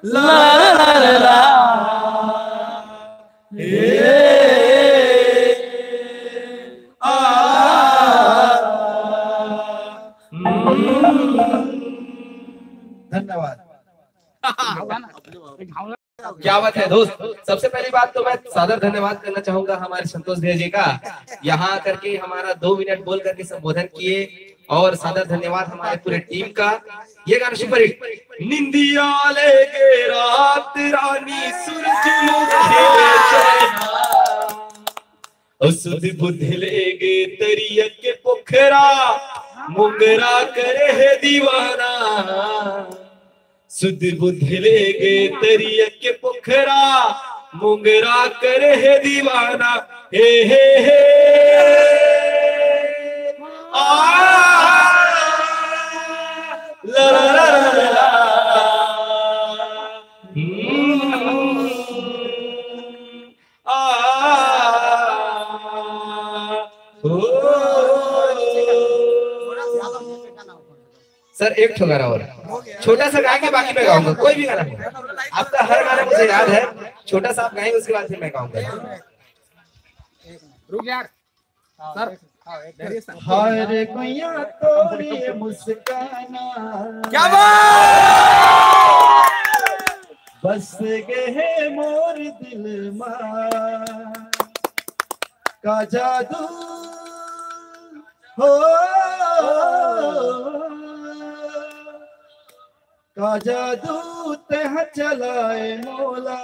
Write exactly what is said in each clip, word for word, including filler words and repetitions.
ला ला ला ला। ए, आ, हम्म। धन्यवाद। क्या बात है दोस्त। सबसे पहली बात तो मैं सादर धन्यवाद करना चाहूंगा हमारे संतोष भैया जी का, यहाँ आकर के हमारा दो मिनट बोल करके संबोधन किए, और सादर धन्यवाद हमारे पूरे टीम का। ये गाना सुपरहिट। निंदिया लेगे रात रानी सूरज मुखे चैना, ओ सुध बुध लेगे तरिया के पोखरा, मुंगरा करे है दीवाना। सुध बुध लेगे तरिया के पोखरा, मुंगरा करे है दीवाना। हे हे हे। आ, ला ला ला ला ला। हम्म। आ, ओ। सर, एक ठो गाना और, छोटा सा गा के बाकी मैं गाऊंगा, कोई भी गाना हो। आपका हर गाना मुझे याद है, छोटा सा आप गाएंगे, उसके बाद फिर मैं गाऊंगा। रुक यार सर। हाय रे गुइया तोरी मुस्काना। क्या बात? बस गए मोर दिल मा का जादू हो, का जादू तेह चलाए मोला,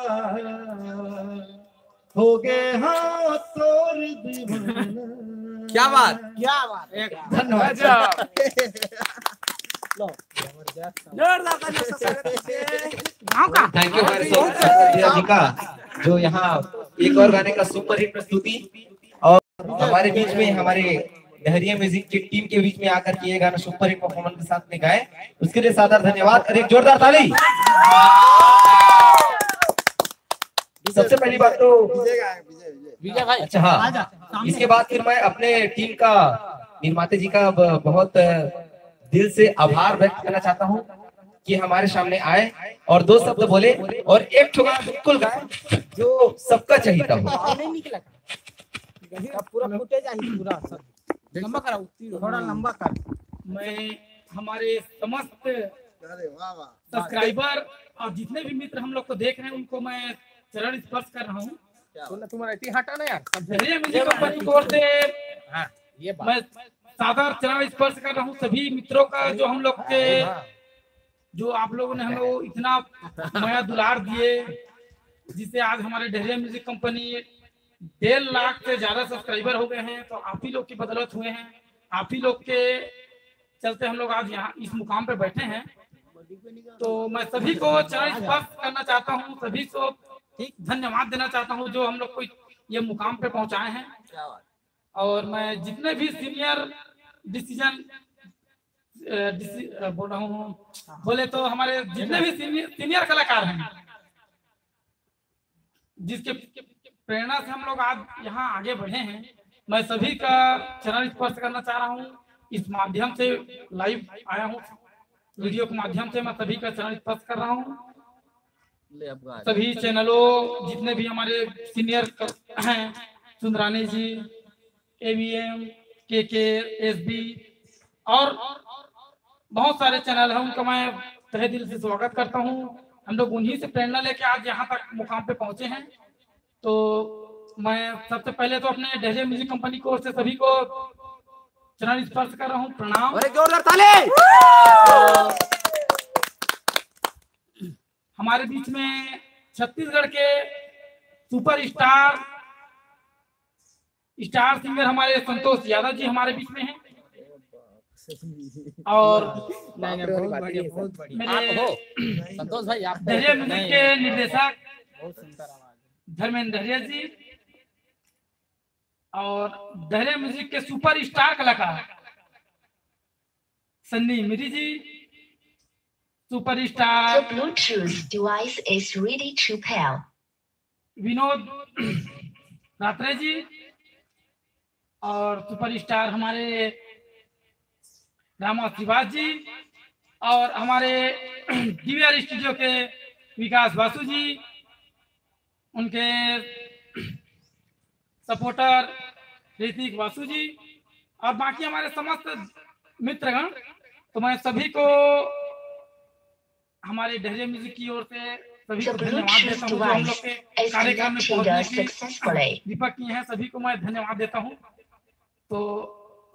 हो गए हाँ तोर दीवाना। क्या बात, क्या बात है, क्या बात। धन्यवाद। गजब। लो, जबरदस्त। जोरदार तालियों से स्वागत कीजिए। गाँव का। थैंक यू हमारे बहुत संतोष भैया जी का, जो यहाँ एक और गाने का सुपरहिट प्रस्तुति, और हमारे बीच में, हमारे डहरिया म्यूजिक की टीम के बीच में आकर के ये गाना सुपरहिट परफॉर्मेंस के साथ में गाए, उसके लिए सादर धन्यवाद और एक जोरदार ताली। सबसे पहली बात तो विजय का है, विजय, विजय। विजय भाई। अच्छा, हाँ। आजा, सामने। इसके बाद फिर मैं अपने टीम का, निर्माता जी का ब-, बहुत, अ, दिल से आभार व्यक्त करना चाहता हूँ कि हमारे सामने आए और दो शब्द बोले और एक ठो गाना बिल्कुल गाए जो सबका चाहिए हो। नहीं निकला। पूरा फुटेज आई पूरा सब। लंबा करा, उतनी थोड़ा लंबा कर। मैं हमारे समस्त अरे वाह, वाह। सब्सक्राइबर और जितने भी मित्र हम लोग को देख रहे हैं, उनको मैं चरण स्पर्श कर रहा हूँ। क्या बात। तुम्हारा इतनी हटा ना यार, सब डहरिया म्यूजिक कंपनी की ओर से हाँ, ये बात। मैं सादर चरण स्पर्श कर रहा हूँ सभी मित्रों का, जो हम लोग के, हाँ। जो आप लोगों ने हमें वो इतना मया दुलार दिए, जिससे आज हमारे डहरिया म्यूजिक कंपनी डेढ़ लाख से ज्यादा सब्सक्राइबर हो गए हैं, तो आप ही लोग की बदौलत हुए हैं, आप ही लोग के चलते हम लोग आज यहाँ इस मुकाम पे बैठे हैं। तो मैं सभी को चरण स्पर्श करना चाहता हूँ, सभी को धन्यवाद देना चाहता हूँ जो हम लोग को ये मुकाम पे पहुँचाए हैं। क्या बात। और मैं जितने भी सीनियर डिसीजन, अ, डिसी-, अ, बोल रहा हूँ, बोले तो हमारे जितने भी सीनियर, सीनियर कलाकार हैं, जिसके प्रेरणा से हम लोग आज यहाँ आगे बढ़े हैं, मैं सभी का चरण स्पर्श करना चाह रहा हूँ। इस माध्यम से लाइव आया हूँ, वीडियो के माध्यम से मैं सभी का चरण स्पर्श कर रहा हूँ। ले, अब गा। सभी चैनलों, जितने भी हमारे सीनियर क-, हैं, सुंदरानी जी, एवीएम, केके, एसबी और बहुत सारे चैनल हैं, उनका मैं तहे दिल से स्वागत करता हूँ। हम लोग उन्हीं से प्रेरणा लेके आज यहाँ तक मुकाम पे पहुँचे हैं। तो मैं सबसे पहले तो अपने डहरिया म्यूजिक कंपनी की ओर से सभी को चरण स्पर्श कर रहा हूँ, प्रणाम। अरे जोरदार ताली। हमारे बीच में छत्तीसगढ़ के सुपरस्टार स्टार सिंगर हमारे संतोष यादव जी हमारे बीच में हैं। और नहीं, नहीं, बहुत बढ़िया, बहुत बढ़िया। मेरे आप हो? संतोष भाई, आप डहरिया म्यूजिक के निर्देशक बहुत सुंदर आवाज है। धर्मेंद्र डहरिया जी और डहरिया म्यूजिक के सुपरस्टार कलाकार Sunny Miri ji, superstar The Bluetooth device is ready to pair। Vinod Ratre ji और सुपरस्टार हमारे रामा श्रीवास जी और हमारे डीवीआर स्टूडियो के विकास वासु जी, उनके सपोर्टर ऋतिक वासु जी और बाकी हमारे समस्त मित्रगण, तो मैं सभी को हमारे डहरिया म्यूजिक की ओर से सभी को धन्यवाद देता हूँ जो हम लोग के कार्यक्रम में पहुंचने की दीपक की हैं, सभी को मैं धन्यवाद देता हूँ। तो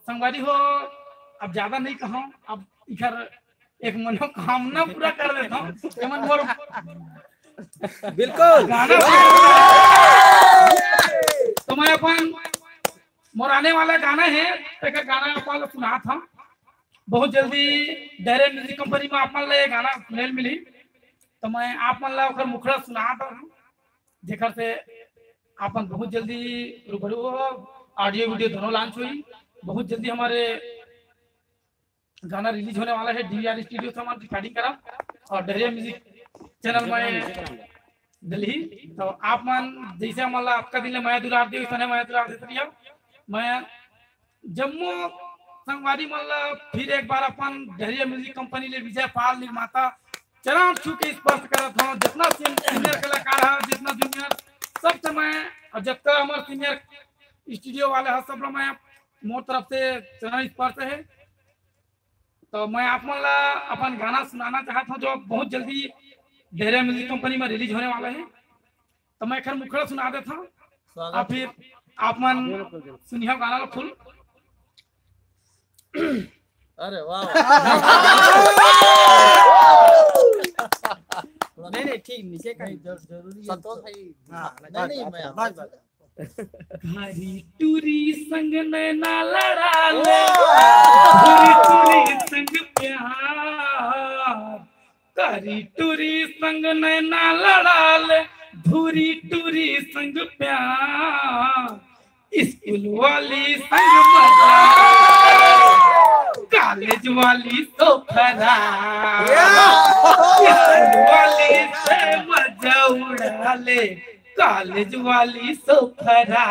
संगवारी हो, अब ज्यादा नहीं कहूँ, अब इधर एक मनोकामना पूरा कर देता हूँ। एमन मोर बिल्कुल। गाना तो मैं अपन मोर आने वाला गाना है, एक गाना अपन ला सुनात हूँ। बहुत जल्दी डहरिया म्यूजिक कंपनी में आप मन ला ये गाना सुने ल मिली, तो मैं आप मन ला ओकर मुखड़ा सुनात हूँ, जेकर से आप मन बहुत जल्दी रूबरू हो, ऑडियो वीडियो दोनों लॉन्च हुई। बहुत जल्दी हमारे गाना रिलीज होने वाला है, डीवीआर स्टूडियो से हमारे रिकॉर्डिंग करा और डहरिया म्यूजिक चैनल में दिल्ली। तो आप मन जैसे हमन ला अतका दिन ले मया दुलार दियो, वैसने मया दुलार देते रहियो। मैं जम्मो संगवारी मन ला फिर एक बार अपन डहरिया म्यूजिक कंपनी ले विजय पाल निर्माता चरण छू के स्पर्श करत हूँ। जितना सीन-, सीनियर कलाकार है, जितना जूनियर, सब समय और जतका हमारे सीनियर स्टूडियो वाले हैं, सब ला मैं मोर तरफ से चरण स्पर्श है। तो मैं आप मन ला अपन गाना सुनाना चाहत हूँ जो बहुत जल्दी डहरिया म्यूजिक कंपनी में रिलीज होने वाला है। तो मैं एकर मुखड़ा सुना देता हूँ, स्वागत। आप फिर आप मन बिल्कुल, बिल्कुल। सुनियो गाना ला फुल। अरे वाह। नहीं, नहीं, ठीक, नीचे का नहीं, जर-, जरूरी है। संतोष भाई। हाँ, नहीं, नहीं, मैं बस, बस। कारी टूरी संग नैना लड़ा ले, भूरी टूरी संग प्यार। कारी टूरी संग नैना लड़ा ले, भूरी टूरी संग प्यार। स्कूल वाली संग मजा, कॉलेज वाली सोफरा। स्कूल वाली से मजा उड़ा ले, कॉलेज वाली सोफरा।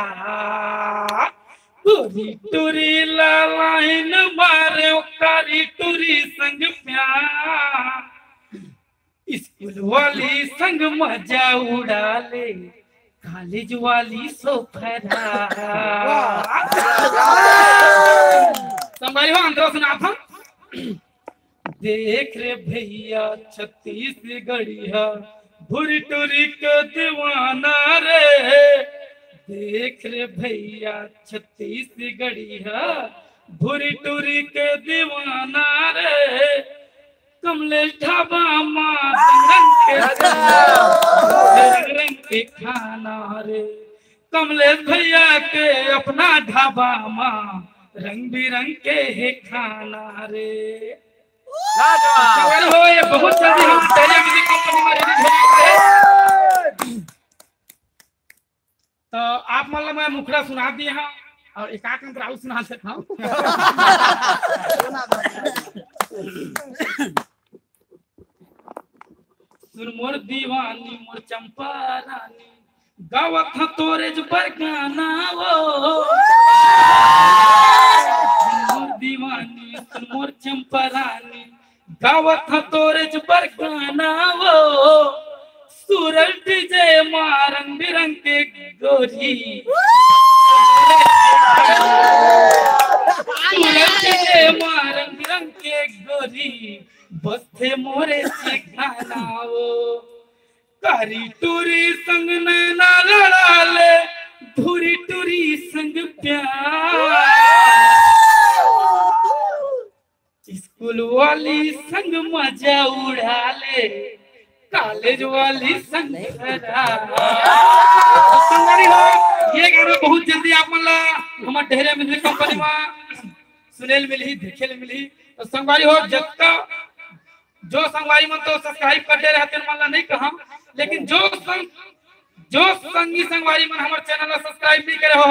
टूरी टूरी ला लाइन मारे, कारी टूरी संग प्यार। स्कूल वाली संग मजा उड़ा ले, कॉलेज वाली सोफरा। संगवारी हो, अंतरा सुनात हूँ। देख रे भैया छत्तीसगढ़िया, भुरटुरी के दीवाना रे। देख रे भैया छत्तीसगढ़िया, भुरटुरी के दीवाना रे। कमलेश ढाबा मा रंग रंग के खाना, रंग रंग के खाना रे। कमलेश भैया के अपना ढाबा मा रंग बिरंग के हे खाना रे। लाजवाब। खबर हो, ये बहुत जल्दी हम डहरिया म्यूजिक कंपनी में रिलीज होने वाला है। तो आप मन ला मैं मुखड़ा सुना दिए हूँ और एक आध अंतरा अउ सुना देता हूँ। सुन मोर दीवानी, मोर चंपा रानी, गावत ह तोरे ज बर गाना वो। सुन मोर दीवानी, सुन मोर चंपा रानी, गावत ह तोरे ज बर गाना वो। सूरज डीजे मा रंग बिरंग के गोरी, सूरज डीजे मा रंग बिरंग के गोरी, बसथे मोरे से खाना वो। कारी टूरी संग नैना लड़ा ले, भूरी टूरी संग प्यार। स्कूल वाली संग मजा उड़ा ले, कॉलेज वाली संग खराब। संगवारी हो, ये गाना बहुत जल्दी आप मन ला हमर डहरिया म्यूजिक कंपनी मा सुने ल मिलही, देखे ल मिलही। तो संगवारी हो, जतका जो संगवारी मन तो सब्सक्राइब कर दे रहे तेन मन ला नहीं कहम, लेकिन जो संग, जो संगी संगवारी मन हमर चैनल ला सब्सक्राइब नहीं करे हो,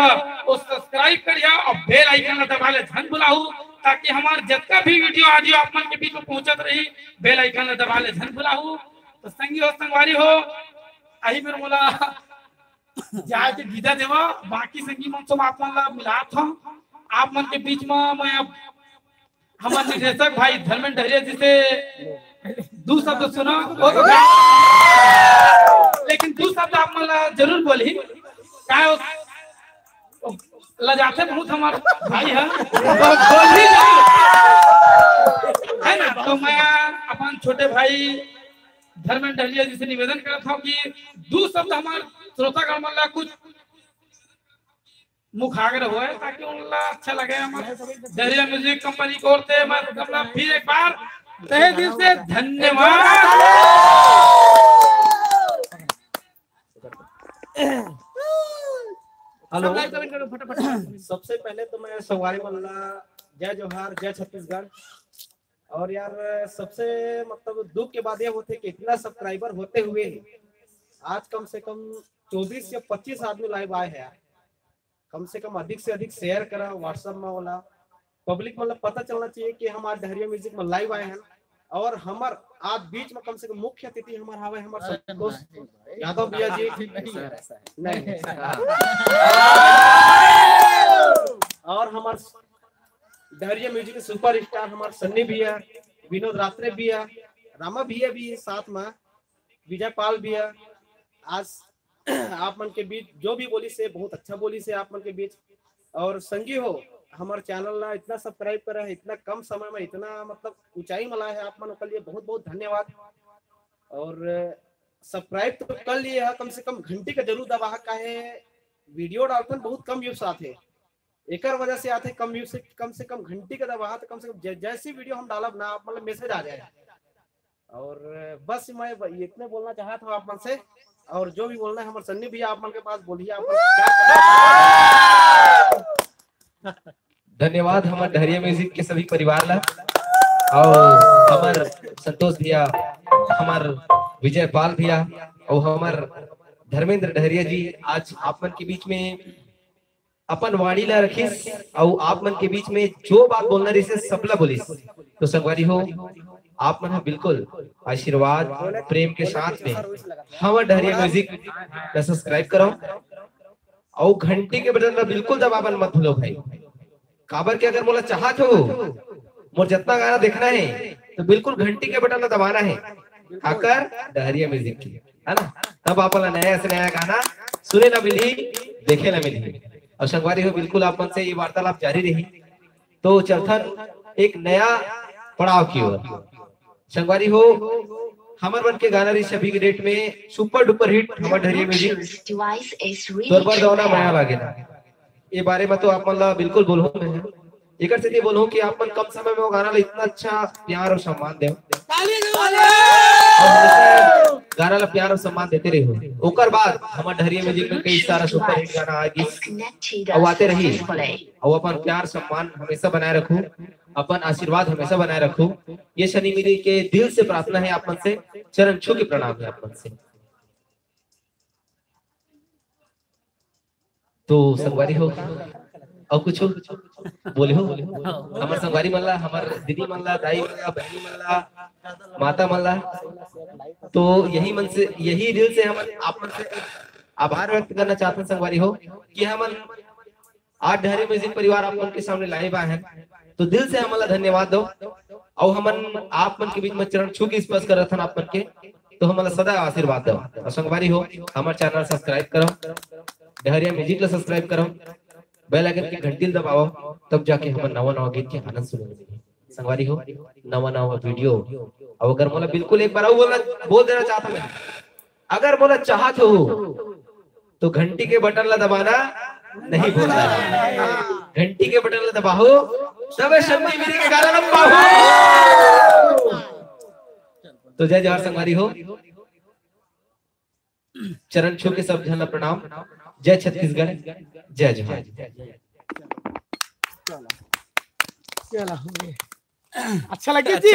वो सब्सक्राइब करिया और बेल आइकन ला दबा ले झन भुलाहू, ताकि हमार जतका भी वीडियो ऑडियो आप मन के बीच में पहुंचत रही, बेल आइकन ला दबा ले झन भुलाहू। तो संगी हो, संगवारी हो, आही मेर मोला जाए के विदा देवा, बाकी संगी मन से आप मन ला मिलात हूँ। आप मन के बीच में मैं अब हमर निर्देशक भाई धर्मेंद्र डहरिया जी से दू शब्द सुनो, वो तो लेकिन दू शब्द आप मन ला जरूर बोलही। काय हो? लजाथे बहुत हमार भाई है, तो बोलही जरूर, है ना? तो मैं अपन छोटे भाई धर्मेंद्र डहरिया जी से निवेदन करत हूँ कि दू शब्द हमार श्रोतागण मन ला कुछ मुखाग्र होए, ताकि उनला अच्छा लगे। हमर डहरिया म्यूजिक कंपनी की ओर से मैं सबला फिर एक बार तहे दिल से धन्यवाद। हेलो। सबसे पहले तो मैं संगवारी मन ला जय जोहार, जय छत्तीसगढ़। और यार, सबसे मतलब दुख के बात ये होथे कि इतना सब्सक्राइबर होते हुए आज कम से कम चौबीस या पच्चीस आदमी लाइव आए हैं यार। कम से कम अधिक से अधिक शेयर करा WhatsApp में, वाला पब्लिक मतलब पता चलना चाहिए कि हम आज डहरिया म्यूजिक में लाइव आए हैं। और हमर आज बीच में कम से कम मुख्य अतिथि हमर हवे हमर संतोष यादव भैया जी। नहीं, नहीं। और हमर डहरिया म्यूजिक के सुपरस्टार हमर सन्नी भैया, विनोद रात्रे भैया, रामा भैया भी साथ में, विजय पाल भैया। आज आप मन के बीच जो भी बोलिस हे बहुत अच्छा बोलिस हे आप मन के बीच। और संगी हो, हमर चैनल ला इतना सब्सक्राइब करा है, इतना कम समय में इतना मतलब ऊंचाई में लाए है आप मन, ओकर लिए बहुत बहुत धन्यवाद। और सब्सक्राइब तो कर लिए है, कम से कम घंटी का जरूर दबाहा, काहे वीडियो डालथन बहुत कम व्यूज आथे, एकर वजह से आथे कम व्यूज से। कम से कम घंटी का दबाहा तो कम से कम जै-, जैसी वीडियो हम डालब ना, आप मतलब मैसेज आ जाए। और बस मैं ब-, इतने बोलना चाहत हूँ आप मन से। और जो भी बोलना है हमर सन्नी भैया आप मन के पास बोलिए, आप मन क्या करना। धन्यवाद हमर डहरिया म्यूजिक के सभी परिवार ला, और हमर संतोष भैया, हमर विजय पाल भैया, और हमर धर्मेंद्र डहरिया जी आज आप मन के बीच में अपन वाणी ला रखिस, अउ आप मन के बीच में जो बात बोलना रहिस हे, सबला बोलिस। तो संगवारी हो, आप मन ह बिल्कुल आशीर्वाद, प्रेम के साथ में हमर डहरिया म्यूजिक ला सब्सक्राइब करो, अउ घंटी के बटन ला बिल्कुल दबावन मत भूलो भाई। काबर के अगर मोला चाहत हो, मोर जितना गाना देखना है, तो बिल्कुल घंटी के बटन ला दबाना है। काकर? डहरिया म्यूजिक के, है ना? तब आप ला नया से नया गाना सुने ला मिलही, देखे ला मिलही। और संगवारी हो, बिल्कुल आप मन से ये वार्तालाप जारी रही, तो चलथन एक नया पड़ाव की ओर। संगवारी हो, हमर मन के गाना रहिस अभी के डेट में सुपर डुपर हिट हमर डहरिया म्यूजिक तोर बर दौना मया लागे ना। ये बारे में तो आप मन ला बिल्कुल बोलहूँ मैं, एकर सेती बोलहूँ कि आप मन कम समय में वो गाना ला इतना अच्छा प्यार और सम्मान देव। और हमेशा गाना ला प्यार और सम्मान देते रहो। ओकर बाद हमर डहरिया म्यूजिक में कई सारा सुपर हिट गाना आ गिस, अउ आते रही, अउ अपन प्यार सम्मान हमेशा बनाए रखू, अपन आशीर्वाद हमेशा बनाए रखू। ये सन्नी मेरी के दिल से प्रार्थना है आप मन से, चरण छू के प्रणाम है आप मन से। तो संगवारी हो, अउ कुछ बोले हो? हमर संगवारी मन ला, हमर दीदी मन ला, दाई मन ला, बहिनी मन ला, माता मन ला, तो यही मन से, यही दिल से हमन आप मन से आभार व्यक्त करना चाहथन संगवारी हो, कि हमन आज डहरिया म्यूजिक परिवार आप मन के सामने लाइव आए हन, तो दिल से हमन ला धन्यवाद दो। अउ हमन आप मन के बीच में चरण छू के स्पर्श करत हन आप मन के, तो हमन ला सदा आशीर्वाद दो। अउ संगवारी हो, हमर चैनल सब्सक्राइब करो, डहरिया म्यूजिक ला सब्सक्राइब करो, बेल आइकन के घंटी ला दबाओ, तब जाके हमर नवा नवा गीत के आनंद सुने ला मिलही। संगवारी हो, नवा नवा वीडियो। अउ अगर मोला बिल्कुल एक बार अउ बोलना, बोल देना चाहत हूँ मैं, अगर मोला चाहत हो तो घंटी के बटन ला दबाना नहीं भूलना। घंटी के बटन ला दबाओ, तबे सन्नी मेरी के गाना ला पाहू। तो जय जोहार संगवारी हो, चरण छू के सब झन ला प्रणाम। जय छत्तीसगढ़, जय जोहार। अच्छा लगे जी।